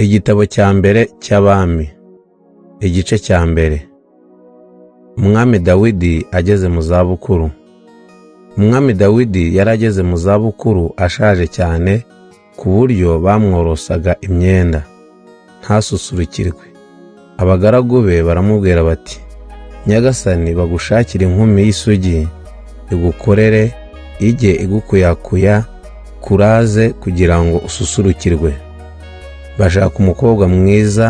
Igitabo cya mbere cy'Abami, igice cya mbere. Umwami Dawidi ageze mu zabukuru. Umwami Dawidi yari ageze mu zabukuru ashaje cyane ku buryo bamworosaga imyenda, ntasusurukirwe. Abagaragu be baramubwira bati: "Nyagasani, bagushakire inkumi y'isugi igukorere, ijye igukuyakuya kuraze kugira ngo ususurukirwe." Bashaka umukobwa mwiza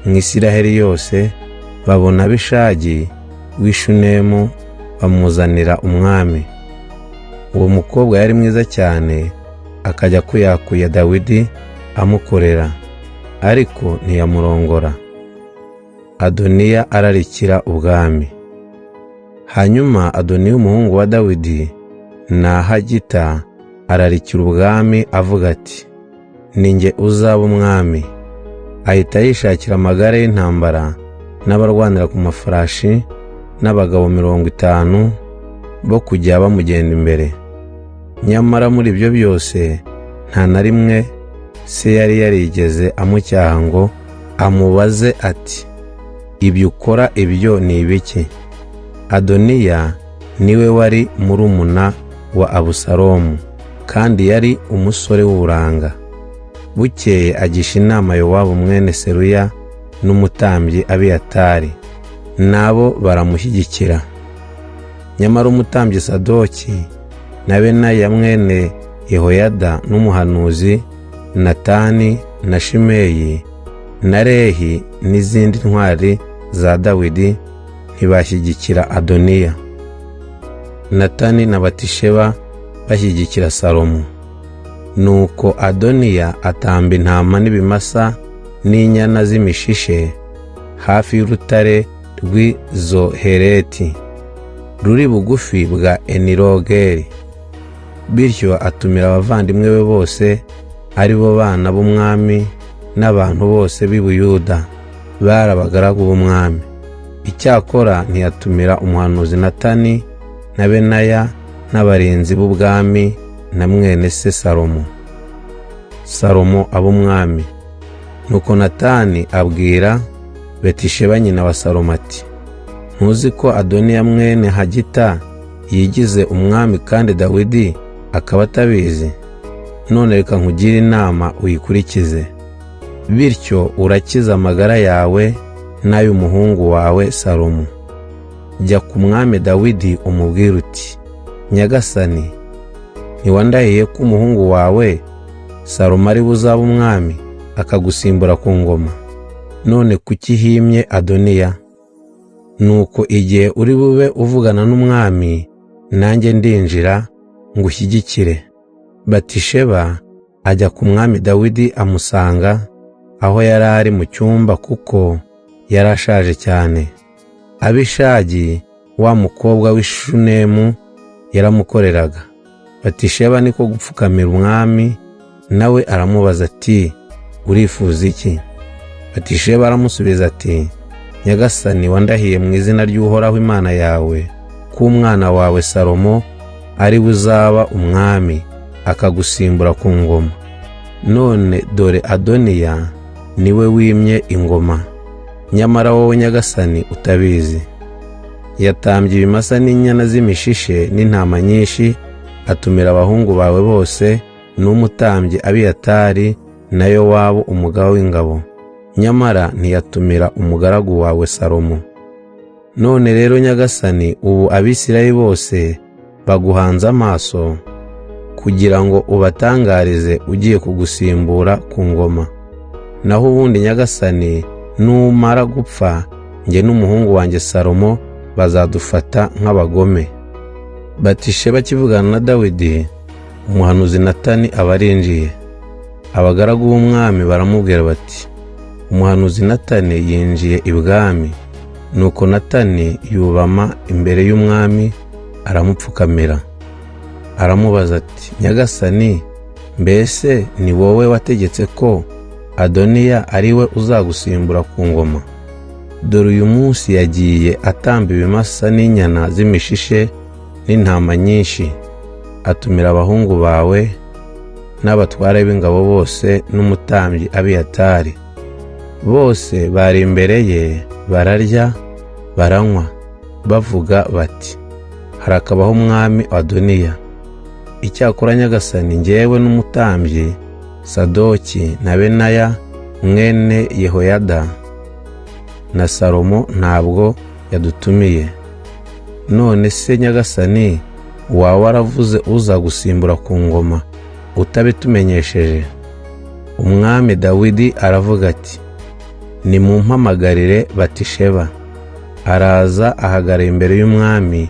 mu Isiraheli yose, babona Abishagi w'i Shunemu, bamuzanira umwami. Uwo mukobwa yari mwiza cyane, akajya akuyakuya Dawidi amukorera, ariko ntiyamurongora. Adoniya ararikira ubwami. Hanyuma Adoniya umuhungu wa Dawidi na Hagita ararikira ubwami avuga ati: "Ni jye uzaba umwami." Ahita yishakira amagare y'intambara n'abarwanira ku mafarashi n'abagabo 50 bo kujya bamugenda imbere. Nyamara muri ibyo byose nta na rimwe se yari yarigeze amucyaha ngo amubaze ati: "Ibyo ukora ibyo ni ibiki?" Adoniya niwe wari murumuna wa Abusalomu, kandi yari umusore w'uburanga. Bukeye agisha inama Yowabu mwene Seruya n'umutambyi Abiyatari, nabo baramushyigikira. Nyamara umutambyi Sadoki na Benaya mwene Yehoyada n'umuhanuzi Natani na Shimeyi na Rehi n'izindi ntwari za Dawidi ntibashyigikira Adoniya. Natani na Batisheba bashyigikira Salomo. Nuko Adoniya atamba intama n'ibimasa n'inyana z'imishishe hafi y'urutare rw'i Zohereti ruri bugufi bwa Enirogeli. Bityo atumira abavandimwe be bose, ari bo bana b'umwami n'abantu bose b'i Buyuda bari abagaragu b'umwami. Icyakora ntiyatumira umuhanuzi Natani na Benaya n'abarinzi b'ubwami na mwene se Salomo. Salomo aba umwami. Nuko Natani abwira Betisheba nyina wa Salomo ati: "Ntuzi ko Adoniya mwene Hagita yigize umwami kandi Dawidi akaba atabizi? None reka nkugire inama uyikurikize, bityo urakiza amagara yawe n'ay'umuhungu wawe Salomo. Jya ku mwami Dawidi umubwire uti: 'Nyagasani, ntiwandahiye ko umuhungu wawe Salomo ari we uzaba umwami akagusimbura ku ngoma? None kuki himye Adoniya? Nuko igihe uri bube uvugana n'umwami, nanjye ndinjira ngushyigikire.'" Batisheba ajya ku mwami Dawidi amusanga aho yari ari mu cyumba kuko yari ashaje cyane. Abishagi wa mukobwa w'i Shunemu yaramukoreraga. Batisheba niko gupfukamira umwami, nawe aramubaza ati: "Urifuza iki?" Batisheba aramusubiza ati: "Nyagasani, wandahiye mu izina ry'Uhoraho Imana yawe ko umwana wawe Salomo ari we uzaba umwami akagusimbura ku ngoma. None dore Adoniya niwe wimye ingoma, nyamara wowe nyagasani utabizi. Yatambye ibimasa n'inyana z'imishishe n'intama nyinshi, atumira abahungu bawe bose n'umutambyi Abiyatari na Yowabu umugaba w'ingabo, nyamara ntiyatumira umugaragu wawe Salomo. None rero nyagasani, ubu Abisirayeli bose baguhanze amaso kugira ngo ubatangarize ugiye kugusimbura ku ngoma. Naho ubundi nyagasani, numara gupfa, njye n'umuhungu wanjye Salomo bazadufata nk'abagome." Batisheba akivugana na Dawidi, umuhanuzi Natani aba arinjiye. Abagaragu b'umwami baramubwira bati: "Umuhanuzi Natani yinjiye ibwami." Nuko Natani yubama imbere y'umwami aramupfukamira. Aramubaza ati: "Nyagasani, mbese ni wowe wategetse ko Adoniya ari we uzagusimbura ku ngoma? Dore uyu munsi yagiye atamba ibimasa n'inyana z'imishishe n'intama nyinshi, atumira abahungu bawe n'abatware b'ingabo bose n'umutambyi Abiyatari. Bose bari imbere ye bararya baranywa, bavuga bati: "Harakabaho umwami Adoniya!" Icyakora nyagasani, njyewe n'umutambyi Sadoki na Benaya mwene Yehoyada na Salomo ntabwo yadutumiye. None se nyagasani, waba waravuze uzagusimbura ku ngoma utabitumenyesheje?" Umwami Dawidi aravuga ati: "Nimumpamagarire Batisheba." Araza ahagarara imbere y'umwami.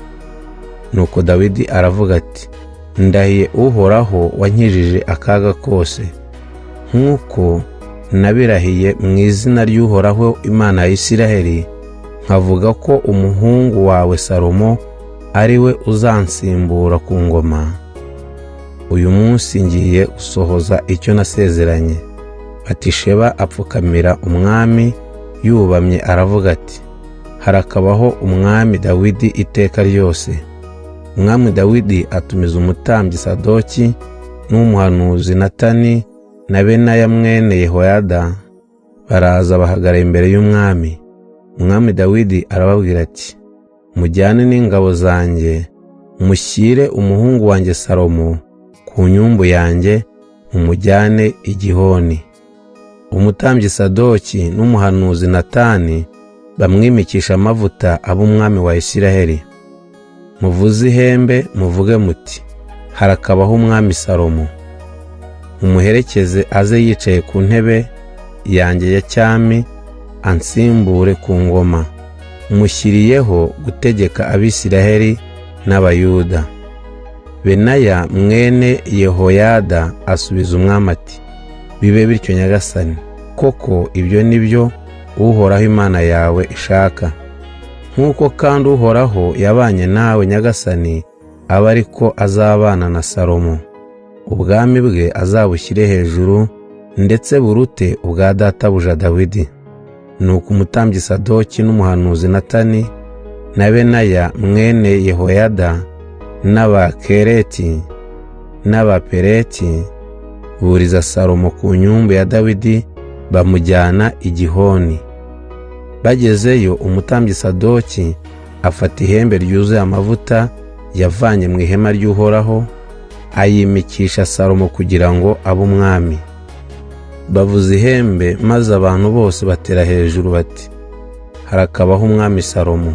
Nuko Dawidi aravuga ati: "Ndahiye Uhoraho wankijije akaga kose, nk'uko nabirahiye mu izina ry'Uhoraho Imana ya Isiraheli, nkavuga ko umuhungu wawe Salomo ari we uzansimbura ku ngoma. Uyu munsi ngiye gusohoza icyo nasezeranye." Batisheba apfukamira umwami yubamye, aravuga ati: "Harakabaho umwami Dawidi iteka ryose!" Umwami Dawidi atumiza umutambyi Sadoki n'umuhanuzi Natani na Benaya mwene Yehoyada, baraza bahagarara imbere y'umwami. Umwami Dawidi arababwira ati: "Mujyane n'ingabo zanjye, mushyire umuhungu wanjye Salomo ku nyumbu yanjye, mumujyane i Gihoni." Umutambyi Sadoki n'umuhanuzi Natani bamwimikisha amavuta abe umwami wa Isiraheli. Muvuze ihembe muvuge muti: "Harakabaho umwami Salomo!" Mumuherekeze aze yicaye ku ntebe yanjye ya cyami, ansimbure ku ngoma. Mushyiriyeho gutegeka Abisiraheli n'Abayuda. Benaya mwene Yehoyada asubiza umwami ati: "Bibe bityo nyagasani, koko ibyo ni byo Uhoraho Imana yawe ishaka. Nk'uko kandi Uhoraho yabanye nawe nyagasani, abe ariko azabana na Salomo. Ubwami bwe azabushyire hejuru ndetse burute ubwa databuja Dawidi." Nuko umutambyi Sadoki n'umuhanuzi Natani na Benaya mwene Yehoyada n'Abakereti n'Abapereti buriza Salomo ku nyumbu ya Dawidi, bamujyana i Gihoni. Bagezeyo, umutambyi Sadoki afata ihembe ryuzuye amavuta yavanye mu ihema ry'Uhoraho, ayimikisha Salomo kugira ngo abe umwami. Bavuza ihembe, maze abantu bose batera hejuru bati: "Harakabaho umwami Salomo!"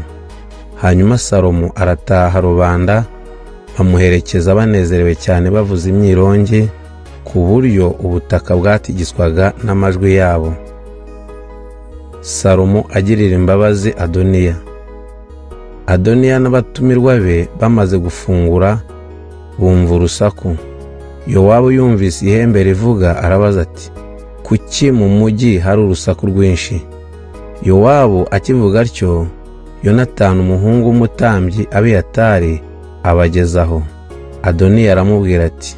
Hanyuma Salomo arataha, rubanda bamuherekeza banezerewe cyane, bavuza imyirongi ku buryo ubutaka bwatigiswaga n'amajwi yabo. Salomo agirira imbabazi Adoniya. Adoniya n'abatumirwa be bamaze gufungura, bumva urusaku. Yowabu yumvise ihembe rivuga, arabaza ati: "Kuki mu mujyi hari urusaku rwinshi?" Yowabu akivuga atyo, Yonatani umuhungu w'umutambyi Abiyatari abagezaho. Adoniya aramubwira ati: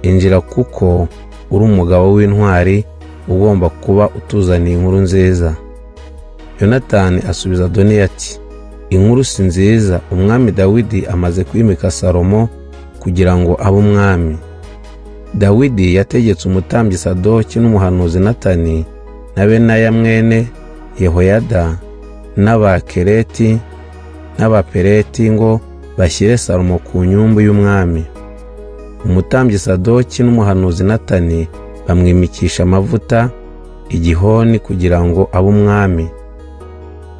"Injira, kuko uri umugabo w'intwari, ugomba kuba utuzaniye inkuru nziza." Yonatani asubiza Adoniya ati: "Inkuru si nziza. Umwami Dawidi amaze kwimika Salomo kugira ngo abe umwami. Dawidi yategetse umutambyi Sadoki n'umuhanuzi Natani na Benaya mwene Yehoyada n'Abakereti n'Abapereti ngo bashyire Salomo ku nyumbu y'umwami. Umutambyi Sadoki n'umuhanuzi Natani bamwimikisha amavuta i Gihoni kugira ngo abe umwami.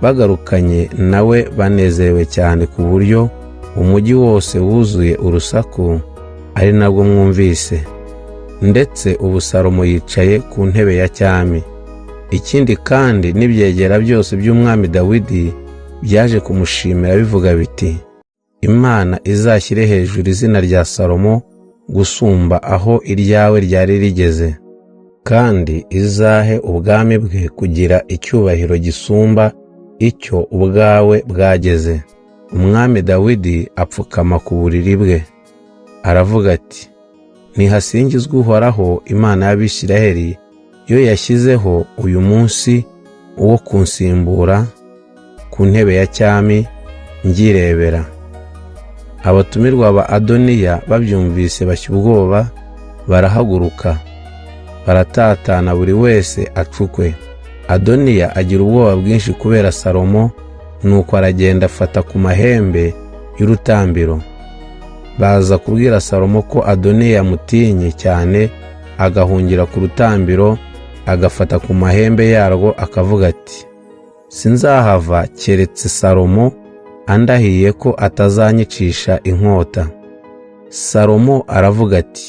Bagarukanye nawe banezerewe cyane, ku buryo umujyi wose wuzuye urusaku, ari narwo mwumvise. Ndetse ubu Salomo yicaye ku ntebe ya cyami. Ikindi kandi, n'ibyegera byose by'umwami Dawidi byaje kumushimira bivuga biti: 'Imana izashyire hejuru izina rya Salomo gusumba aho iryawe ryari rigeze, kandi izahe ubwami bwe kugira icyubahiro gisumba icyo ubwawe bwageze.'" Umwami Dawidi apfukama ku buriri bwe, aravuga ati: "Nihasingizwe Uhoraho Imana y'Abisiraheli, yo yashyizeho uyu munsi wo kunsimbura ku ntebe ya cyami ngirebera." Abatumirwa ba Adoniya babyumvise bashya ubwoba, barahaguruka baratatana, buri wese acukwe. Adoniya agira ubwoba bwinshi kubera Salomo, nuko aragenda afata ku mahembe y'urutambiro. Baza kubwira Salomo ko Adoniya yamutinye cyane, agahungira ku rutambiro, agafata ku mahembe yarwo, akavuga ati: "Sinzahava keretse Salomo andahiye ko atazanyicisha inkota." Salomo aravuga ati: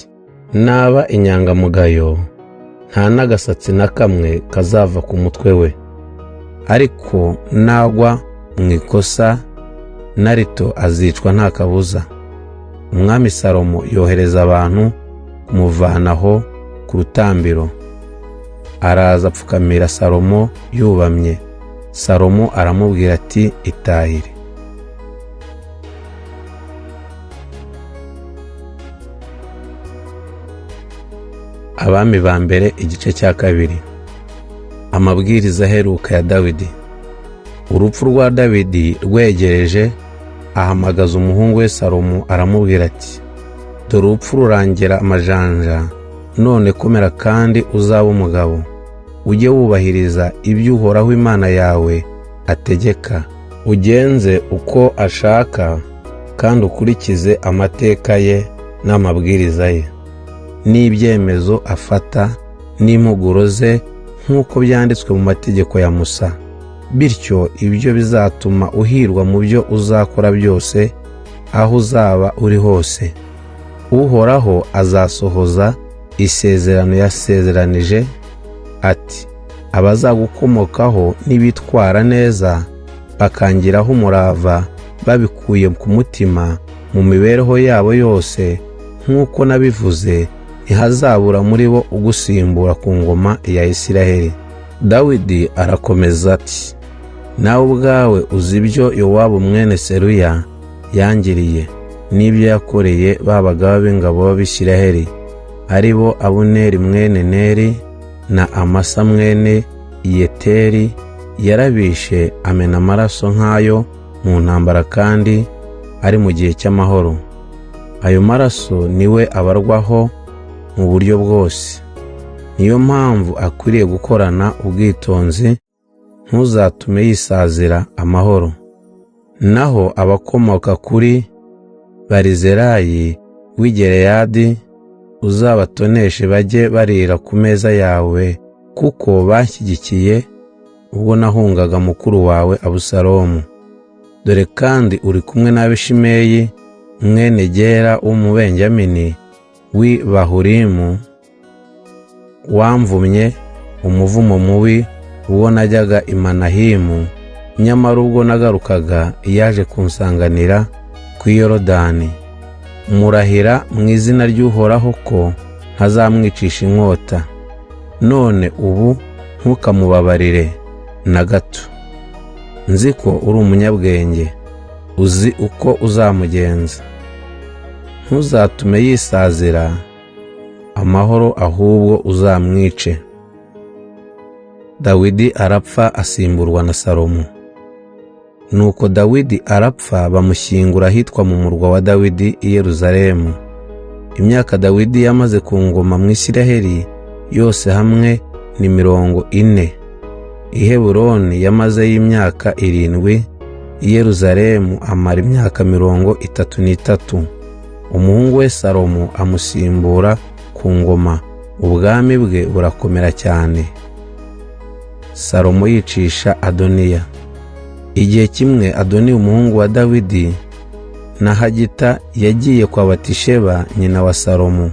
"Naba inyangamugayo, nta n'agasatsi na kamwe kazava ku mutwe we, ariko nagwa mu ikosa na rito azicwa nta kabuza." Umwami Salomo yohereza abantu kumuvanaho ku rutambiro. Araza apfukamira Salomo yubamye. Salomo aramubwira ati: "Itahire." Abami ba mbere igice cya 2. Amabwiriza aheruka ya Dawidi. Urupfu rwa Dawidi rwegereje, ahamagaza umuhungu we Salomo aramubwira ati: "Dore urupfu rurangira amajanja, none komera kandi uzabe umugabo, ujye wubahiriza ibyo Uhoraho Imana yawe ategeka, ugenze uko ashaka kandi ukurikize amateka ye n'amabwiriza ye n'ibyemezo afata n'impuguro ze, nk'uko byanditswe mu mategeko ya Musa. Bityo ibyo bizatuma uhirwa mu byo uzakora byose, aho uzaba uri hose. Uhoraho azasohoza isezerano yasezeranije ati: abazagukomokaho nibitwara neza bakangiraho umurava babikuye ku mutima mu mibereho yabo yose, nk'uko nabivuze, ntihazabura muri bo ugusimbura ku ngoma ya Isiraheli." Dawidi arakomeza ati: "Nawe ubwawe uzi ibyo Yowabu mwene Seruya yangiriye n'ibyo yakoreye ba bagaba b'ingabo b'Abisiraheli, ari bo Abuneri mwene Neri na Amasa mwene Yeteri. Yarabishe amena amaraso nk'ayo mu ntambara kandi ari mu gihe cy'amahoro. Ayo maraso niwe abarwaho mu buryo bwose. Niyo mpamvu akwiriye gukorana ubwitonzi, ntuzatume yisazira amahoro. Naho abakomoka kuri Barizerayi w'i Gileyadi uzabatoneshe bajye barira ku meza yawe, kuko bashyigikiye ubwo nahungaga mukuru wawe Abusalomu. Dore kandi uri kumwe n'Abishimeyi mwene Gera w'Umubenyamini w'i Bahurimu, wamvumye umuvumo mubi ubwo najyaga i Manahimu, nyamara ubwo nagarukaga yaje kunsanganira ku Yorodani. Murahira mu izina ry'Uhoraho ko ntazamwicisha inkota. None ubu ntukamubabarire na gato. Nzi ko uri umunyabwenge, uzi uko uzamugenza. Ntuzatume yisazira amahoro, ahubwo uzamwice." Dawidi arapfa asimburwa na Salomo. Nuko Dawidi arapfa, bamushyingura ahitwa mu murwa wa Dawidi i Yerusalemu. Imyaka Dawidi yamaze ku ngoma mu Isiraheli yose hamwe ni 40. I Heburoni yamazeyo imyaka 7, i Yerusalemu amara imyaka 33. Umuhungu we Salomo amusimbura ku ngoma, ubwami bwe burakomera cyane. Salomo yicisha Adoniya. Igihe kimwe Adoniya umuhungu wa Dawidi na Hagita yagiye kwa Batisheba nyina wa Salomo.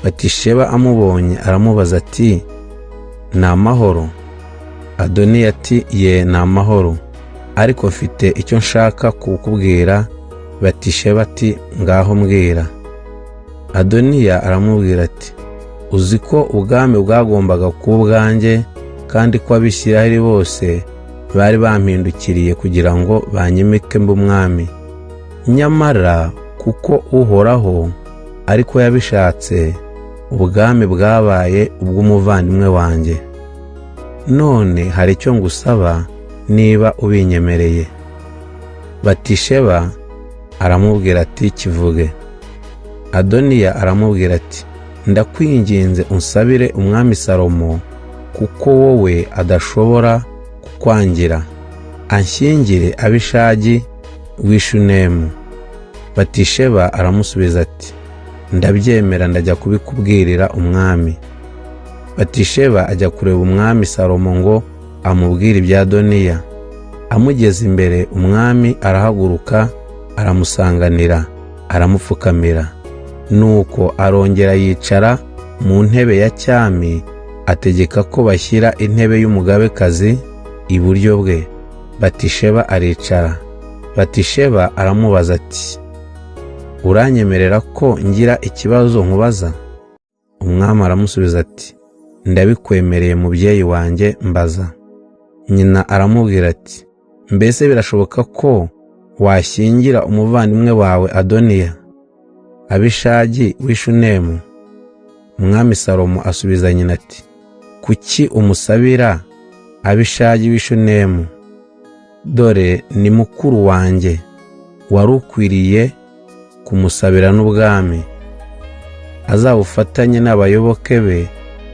Batisheba amubonye aramubaza ati: "Ni amahoro?" Adoniya ati: "Ye, ni amahoro, ariko mfite icyo nshaka kukubwira." Batisheba ati: "Ngaho mbwira." Adoniya aramubwira ati: "Uzi ko ubwami bwagombaga kuba ubwanjye, kandi ko Abisiraheli bose bari bampindukiriye kugira ngo banyimike mbe umwami. Nyamara kuko Uhoraho ariko yabishatse, ubwami bwabaye ubw'umuvandimwe wanjye. None hari icyo ngusaba niba ubinyemereye." Batisheba aramubwira ati: "Kivuge." Adoniya aramubwira ati: "Ndakwinginze unsabire umwami Salomo kuko wowe adashobora kukwangira, anshyingire Abishagi w'Ishunemu." Batisheba aramusubiza ati: "Ndabyemera, ndajya kubikubwirira umwami." Batisheba ajya kureba umwami Salomo ngo amubwire ibya Adoniya. Amugeze imbere, umwami arahaguruka aramusanganira, aramupfukamira. Nuko arongera yicara mu ntebe ya cyami, ategeka ko bashyira intebe y'umugabekazi iburyo bwe. Batisheba aricara. Batisheba aramubaza ati: "Uranyemerera ko ngira ikibazo nkubaza?" Umwami aramusubiza ati: "Ndabikwemereye mubyeyi wanjye, mbaza." Nyina aramubwira ati: "Mbese birashoboka ko washyingira umuvandimwe wawe Adoniya, Abishagi w'Ishunemu?" Umwami Salomo asubiza nyina ati: "Kuki umusabira Abishagi w'Ishunemu? Dore ni mukuru wanjye, wari ukwiriye kumusabira n'ubwami, azabufatanye n'abayoboke be,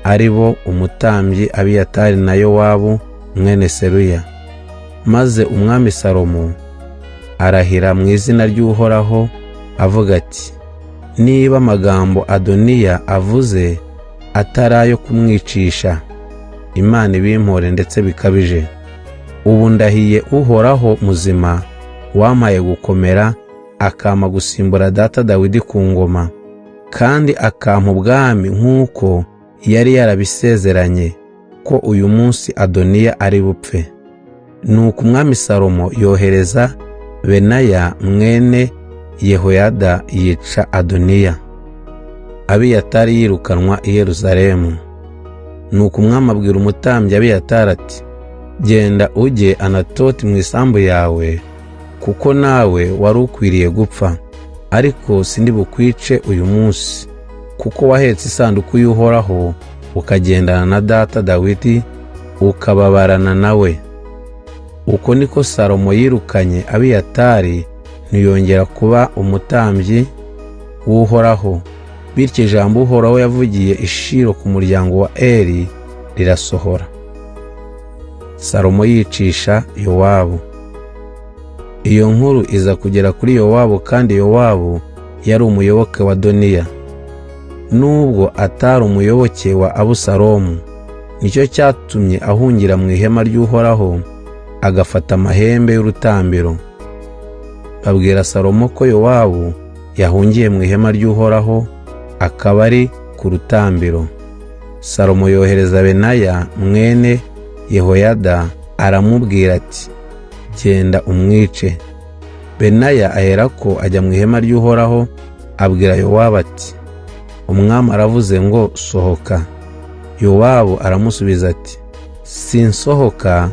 ari bo umutambyi Abiyatari na Yowabu mwene Seruya." Maze umwami Salomo arahira mu izina ry'Uhoraho avuga ati: "Niba amagambo Adoniya avuze atari ayo kumwicisha, Imana ibimpore ndetse bikabije. Ubu ndahiye Uhoraho muzima, wampaye gukomera, akampa gusimbura data Dawidi ku ngoma, kandi akampa ubwami nk'uko yari yarabisezeranye, ko uyu munsi Adoniya ari bupfe." Nuko umwami Salomo yohereza Benaya mwene Yehoyada yica Adoniya. Abiyatari yirukanwa i Yerusalemu. Nuko umwami abwira umutambyi Abiyatari ati: "Genda ujye Anatoti mu isambu yawe, kuko nawe wari ukwiriye gupfa, ariko sindi bukwice uyu munsi, kuko wahetse isanduku y'Uhoraho ukagendana na data Dawidi, ukababarana nawe." Uko niko Salomo yirukanye Abiyatari, ntiyongera kuba umutambyi w'Uhoraho. Bityo ijambo Uhoraho yavugiye i Shilo ku muryango wa Eli rirasohora. Salomo yicisha Yowabu. Iyo nkuru iza kugera kuri Yowabu, kandi Yowabu yari umuyoboke wa Adoniya, nubwo atari umuyoboke wa Abusalomu. Nicyo cyatumye ahungira mu ihema ry'Uhoraho, agafata amahembe y'urutambiro. Babwira Salomo ko Yowabu yahungiye mu ihema ry'Uhoraho, akaba ari ku rutambiro. Salomo yohereza Benaya mwene Yehoyada, aramubwira ati: "Genda umwice." Benaya aherako ajya mu ihema ry'Uhoraho, abwira Yowabu ati: "Umwami aravuze ngo sohoka." Yowabu aramusubiza ati: "Sinsohoka,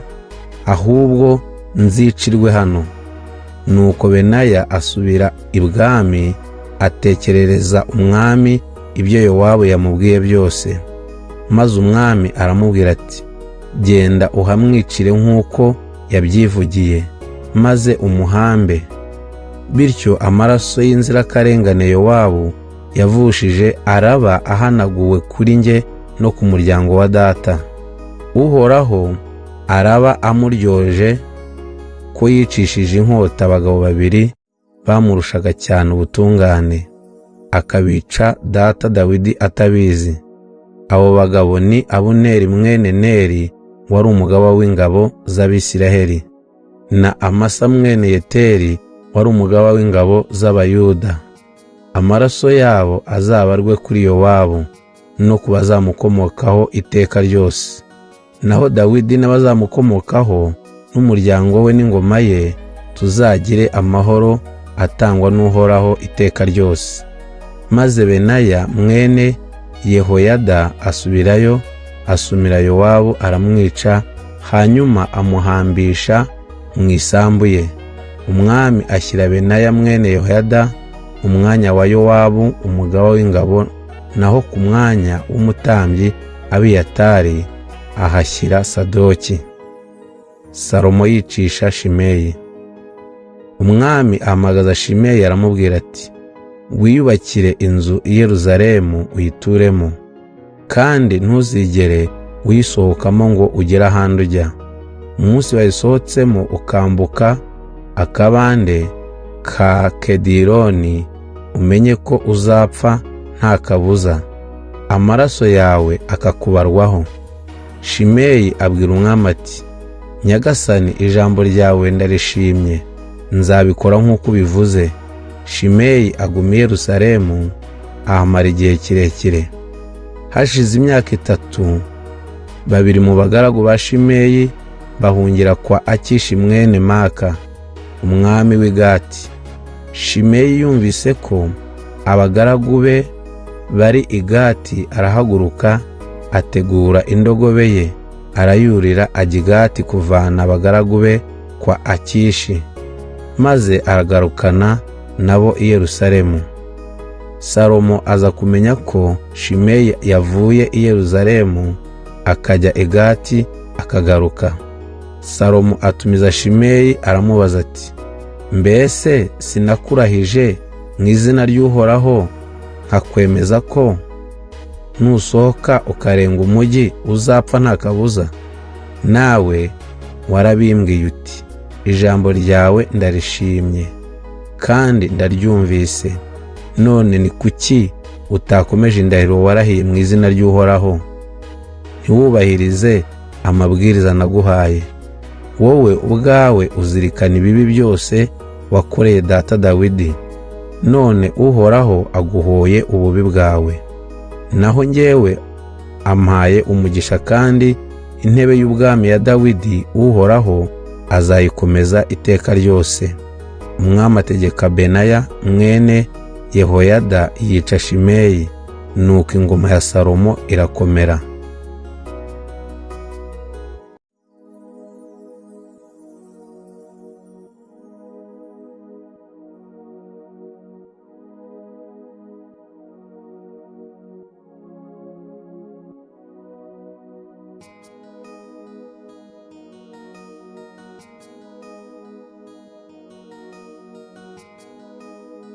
ahubwo nzicirwe hano." Nuko Benaya asubira ibwami, atekerereza umwami ibyo Yowabu yamubwiye byose. Maze umwami aramubwira ati: "Genda uhamwicire nk'uko yabyivugiye, maze umuhambe." Bityo amaraso y'inzirakarengane Yowabu yavushije araba ahanaguwe kuri njye no ku muryango wa data. Uhoraho araba amuryoje ko yicishije inkota abagabo babiri bamurushaga cyane ubutungane, akabica data Dawidi atabizi. Abo bagabo ni Abuneri mwene Neri wari umugaba w'ingabo z'Abisiraheli, na Amasa mwene Yeteri wari umugaba w'ingabo z'Abayuda. Amaraso yabo azabarwe kuri Yowabu no ku bazamukomokaho iteka ryose. Naho Dawidi n'abazamukomokaho n'umuryango we n'ingoma ye, tuzagire amahoro atangwa n'Uhoraho iteka ryose. Maze Benaya mwene Yehoyada asubirayo, asumira Yowabu aramwica, hanyuma amuhambisha mu isambu ye. Umwami ashyira Benaya mwene Yehoyada umwanya wa Yowabu umugaba w'ingabo, naho ku mwanya w'umutambyi Abiyatari ahashyira Sadoki. Salomo yicisha Shimeyi. Umwami ahamagaza Shimeyi aramubwira ati: "Wiyubakire inzu i Yerusalemu uyituremo, kandi ntuzigere uyisohokamo ngo ugere ahandi ujya. Umunsi wayisohotsemo ukambuka akabande ka Kedironi, umenye ko uzapfa nta kabuza, amaraso yawe akakubarwaho. Shimeyi abwira umwami ati: "Nyagasani, ijambo ryawe ndarishimye, nzabikora nk'uko ubivuze." Shimeyi aguma i Yerusalemu ahamara igihe kirekire. Hashize imyaka 3, babiri mu bagaragu ba Shimeyi bahungira kwa Akishi mwene Maka, umwami w'i Gati. Shimeyi yumvise ko abagaragu be bari i Gati, arahaguruka ategura indogobe ye, arayurira ajya i Gati kuvana abagaragu be kwa Akishi, maze aragarukana nabo i Yerusalemu. Salomo aza kumenya ko Shimeyi yavuye i Yerusalemu akajya i Gati akagaruka. Salomo atumiza Shimeyi aramubaza ati: "Mbese sinakurahije mu izina ry'Uhoraho nkakwemeza ko nusohoka ukarenga umujyi uzapfa nta kabuza? Nawe warabimbwiye uti: 'Ijambo ryawe ndarishimye kandi ndaryumvise.' None ni kuki utakomeje indahiro warahiye mu izina ry'Uhoraho, ntiwubahirize amabwiriza naguhaye? Wowe ubwawe uzirikana ibibi byose wakoreye data Dawidi, none Uhoraho aguhoye ububi bwawe. Naho njyewe ampaye umugisha, kandi intebe y'ubwami ya Dawidi Uhoraho azayikomeza iteka ryose." Umwami ategeka Benaya mwene Yehoyada yica Shimeyi, nuko ingoma ya Salomo irakomera.